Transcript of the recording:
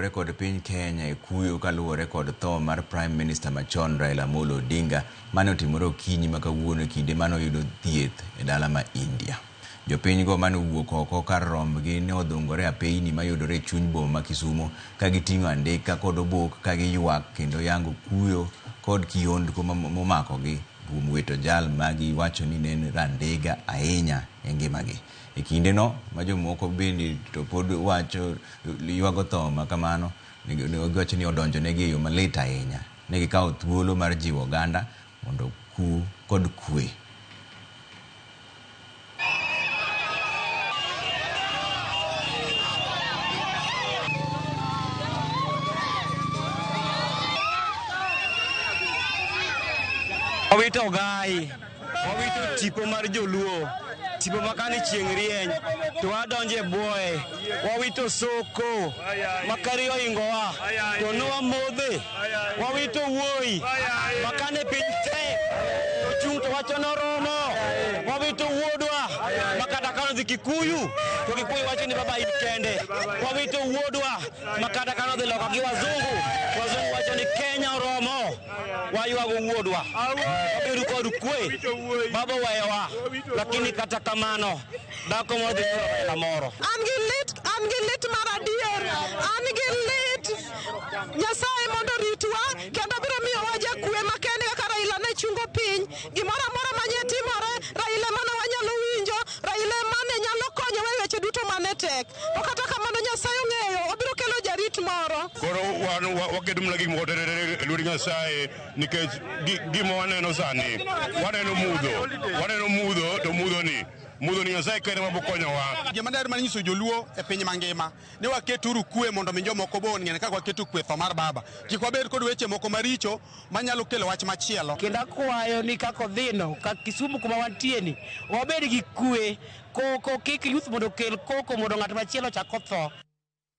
oriwore kod piny Kenya e kuyo kaluwore kod tho mar Prime Minister machon Raila Amolo Odinga mane otimore okinyi ma kawuono e kinde mane oyudo thieth e dala ma India. Jopinygo mane owuok oko kar rombgi ne odhungore apeyni mayudore e chuny boma ma Kisumo ka giting'o andika kod obok ka giywak kendo yango kuyo kod kihondko momakogi kuom wito jal ma giwacho ni ne en randega ahinya e ngimagi. E kindeno ma jomoko bende to pod wacho ywago tho ma kamano, giwacho ni odonjonegi e yo malit ahinya. Ne gikawo thuolo mar jiwo oganda mondo oku kod kwe. Wawito ogai, wawito tipo mar joluo, tipo ma kane chieng' rieny to wadonjo e bwoye, wawito soko ma kari ohingowa to nwamodhe, wawito wuoyi ma kane piny tek to chung' to wacho noromo, wawito wuodwa ma kata kane odhi Kikuyu to Kikuyu wacho ni baba in kende, wawito wuodwa ma kata kane odhi loka gi wazungu, wazungu wacho ni Kenya oromo. Waywago wuodwa, wabedo kod kwe, baba oweyowa, lakini kata kamano dhako moro dhi nyuolo Raila moro. An gi lit, an gi lit mar adier, an gi lit. Nyasaye mondo oritwa kendo biro miyowa jakwe makende kaka Raila ne chungo piny. Gimoro amora manye timore, Raila emane wanyalo winjo, Raila emane nyalo konyowa e weche duto mane tek. To kata kamano Nyasaye ong'eyo, obiro kelo jarit moro. Koro wan waketo mana gik moko te e lwet Nyasaye nikech gima waneno sani, waneno mudho, waneno mudho to mudhoni, mudhoni Nyasaye kende ema bokonyowa. Gima daher mana nyiso joluo e piny mangima ni waketuru kwe mondo mi jomoko be ong'e kaka waketo kwe tho mar baba. Kik wabed kod weche moko maricho manyalo kelo wach machielo. Kendo akwayo ni kaka odhino, ka Kisumu kuma wantie ni, wabed gi kwe. Koko kik youth mondo okel koko mondo ng'at machielo ochak otho.